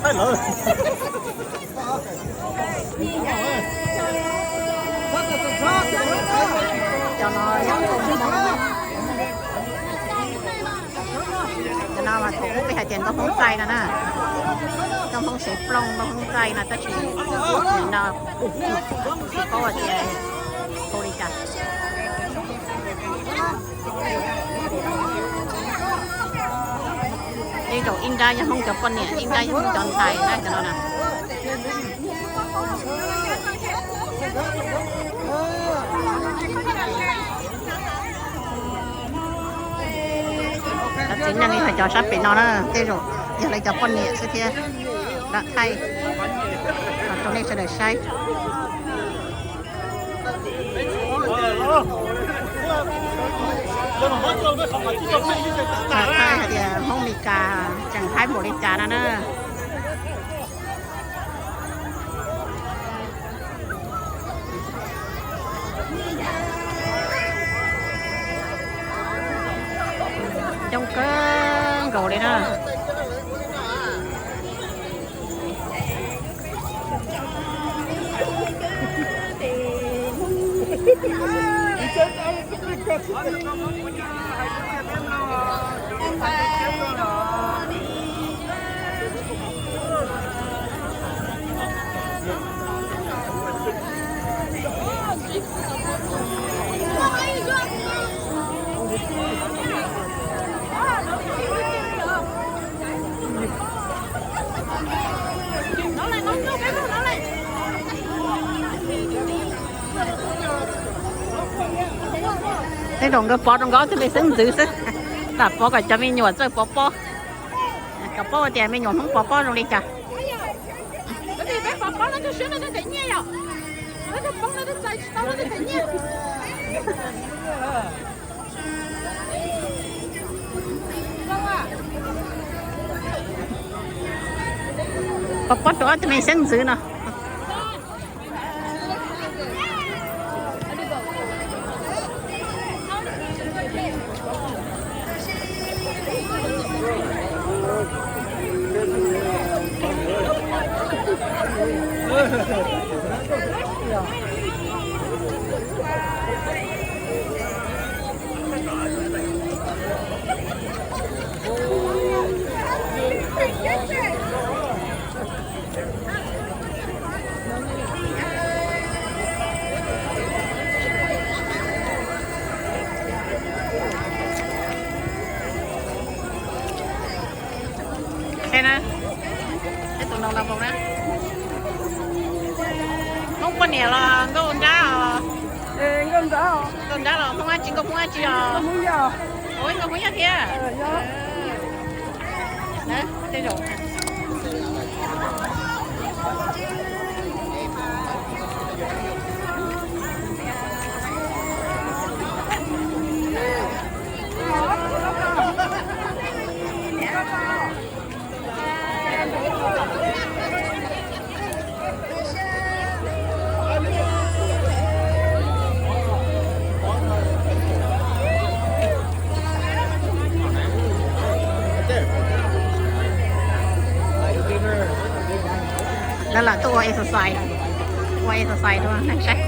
Cov no yog cov no mas thaum ub peb hais tias nkauj Hmoob txaij no na, nkauj Hmoob sev plooj, nkauj Hmoob txaij no, tab sis nim no tsis paub hais tias hu li cas. Tej zaum ib nrab yog Hmoob cov poj niam, ib nrab yog Hmoob cov ntxhais na, cov no na. Cov txiv neej li hais cov sab pem no na, tej zaum yog lawv cov poj niam xwb thiab. Lam thaij rau nej sawv daws saib. Lam thaij hais tias Hmoob Mes Kas tseem haib npaum li cas no na. Coob kawg nkaus li na. Tej zaum nkawd pov rau nkawd ob tug me xeeb ntxwv xwb, lam pov kom cov me nyuam txawj pov pob, kom paub tias me nyuam Hmoob pov pob zoo li cas. Pov pob rau ob tug me xeeb ntxwv no. Saib na, saib tus no los mus na. Hmoob poj niam los nkauj nrab os? Nkauj nrab los Hmoob dab tsi, nkauj Hmoob dab tsi os? Ua nkauj Hmoob Yaj thiab. Lawv lam tuaj ua exercise, ua exercise rau neeg saib.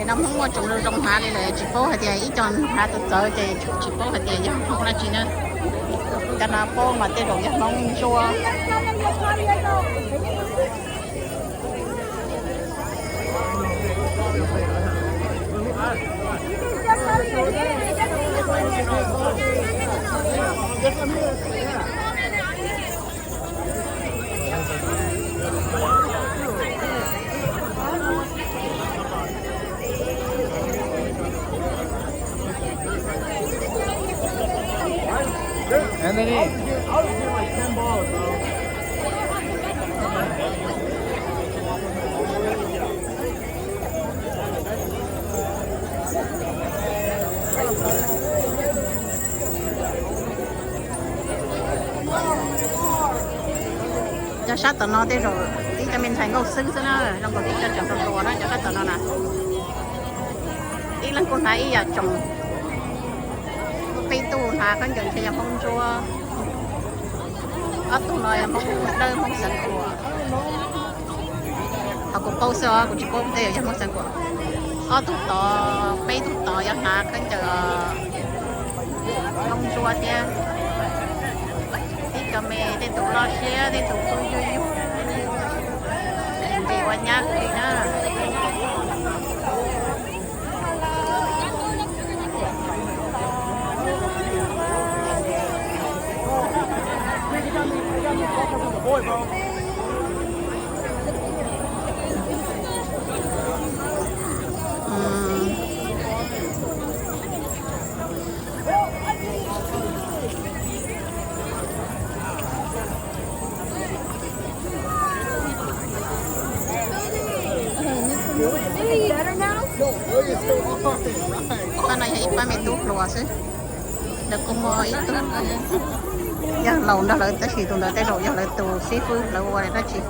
Ces no Hmoob muaj tsoom zoo zoo hnav li lawm, tsis paub hais tias ib co hnav txawv txawv ces tsis paub hais tias yog Hmoob dab tsi na. Cov no paub mas tej zaum yog Hmoob Ntsuab. Cov sab tom no tej zaum ib cov me ntxhais nkauj xwb xwb na, zoo nkaus li cov tseem hluas hluas na cov sab tom no na. Ib leeg kuj hnav ib yam tsoos. Peb tug hnav khaub ncaws ntshe yog Hmoob Ntsuab, ob tug no yog Hmoob Dawb Hmoob Xeev Khuam. Ho kuv paub xwb os, kuv tsis paub tej yog Hmoob Xeev Khuam. Ob tug tod, peb tug tod yog hnav khaub ncaws Hmoob Ntsuab thiab. Ib cov me tej tus loj siab tej tus kuj yuag yuag, nres ua nyab li na. Pab no yog ib pab me tub hluas xwb. Lawv kuj muaj ib tug yog laus nrog lawv tab sis tus ntawd tej zaum yog lawv tus xib fwb lawv ua dab tsi.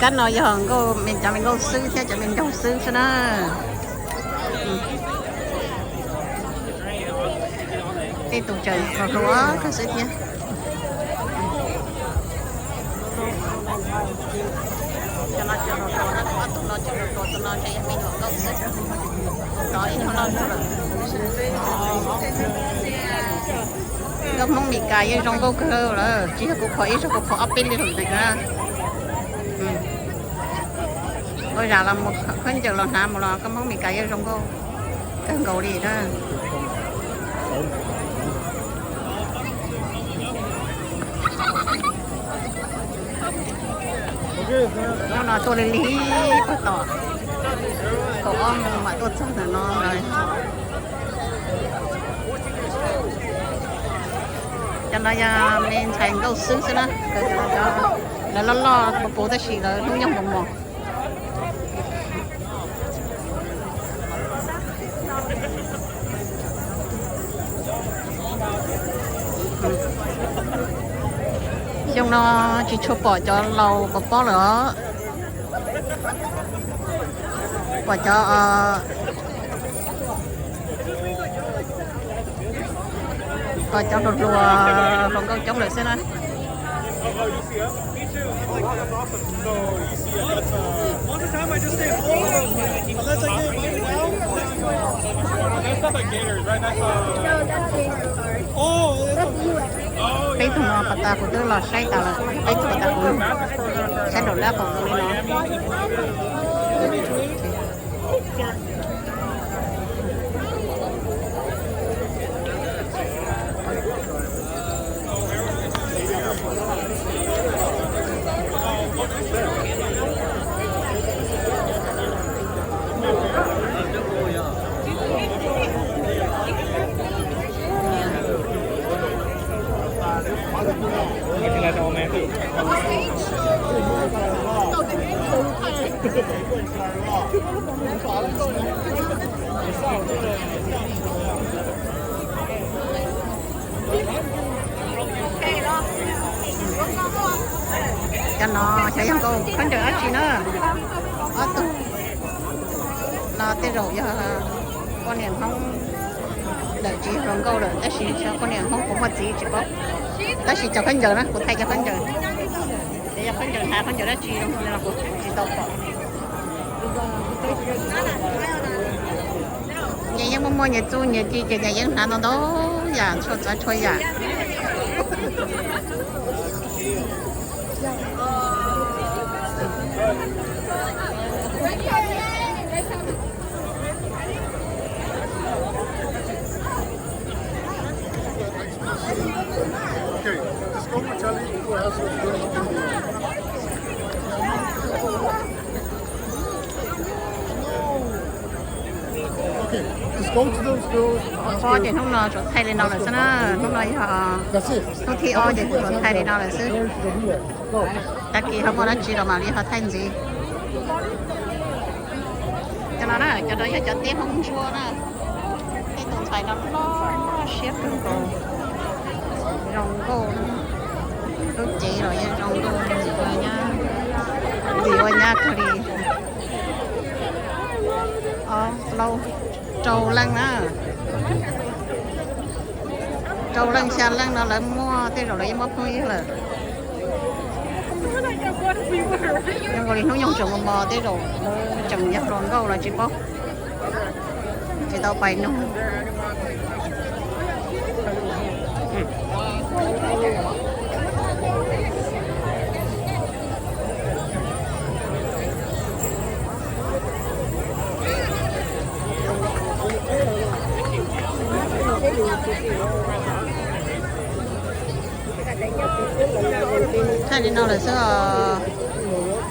Kab no yog nkauj me, cov me nkauj xwb thiab cov me nraug xwb xwb na. Tej tus tseem hluas hluas kawg xwb thiab. Cov no tseem hluas hluas, ob tug no tseem hluas hluas, tus no ntshe yog me nyuam nkauj xwb. Tus tod ib nyuag loj loj lawm. Nkauj Hmoob Mes Kas yeej zoo nkauj kawg lawm, tsis yog kuv pom ib zaug, kuv pom ob peb li lawm ntawd na. Ua zam los mus khaub ncaws los hnav mus los koj Hmoob Mes Kas yeej zoo nkauj kawg nkaus li na. Hnub no tuaj li li puag tom kaum ob moos mam tuaj txog ntawm no lawm. Cov no yog me ntxhais nkauj xwb xwb na, lawv loj loj puv puv tab sis lawv hnub nyoog mos mos. Xyoo no tsis tshua pom cov laus pov pob lawm os. Pom cov, pom cov hluas hluas, hluas nkauj coob lawm xwb na. Peb tug no pas tas kuv twb los saib tas lawm, peb tug pas tas kuv saib nraum lab qaum li no. Cov no xyov yog nkauj khaub ncaws dab tsi na. Ob tug no tej zaum yog poj niam Hmoob lawm tsis yog hluas nkauj lawm, tab sis poj niam Hmoob puas muaj txiv tsis paub. Tab sis cov khaub ncaws na, kuv thaij cov khaub ncaws, ces yog khaub ncaws hnav khaub ncaws dab tsi zoo li no kuv tsis tau pom. Nyias yeej muaj muaj nyias txuj nyias ci ces nyias yeej hnav ntau ntau yam txhua txhua yam. Okay, disculpa, Charlie, tu has tus. Ob ces hnub no tsuas thaij li no lawm xwb na. Hnub no yog hnub thib ob ces kuv tsuas thaij li no lawm xwb. Tag kis ho muaj dab tsi los mam li ho thaij ntxiv. Cov no na, cov no yog cov teb Hmoob Ntsuab na. Tej tus ntxhais no loj siab kawg nkaus. Zoo nkauj, lub cev los yeej zoo nkauj, ua nyab, ua nyab kawg li. Ob plaub rau leej na. Rau leej xya leej no lawv muaj, tej zaum lawv yeej muaj phooj ywg lawm. Zoo nkaus li hnub nyoog tseem mos mos, tej zaum lawv tseem yog hluas nkauj los tsis paub, tsis tau pais noog. Thaij li no lawm xwb os,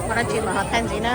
muaj dab tsi mam ho thaij ntxiv na.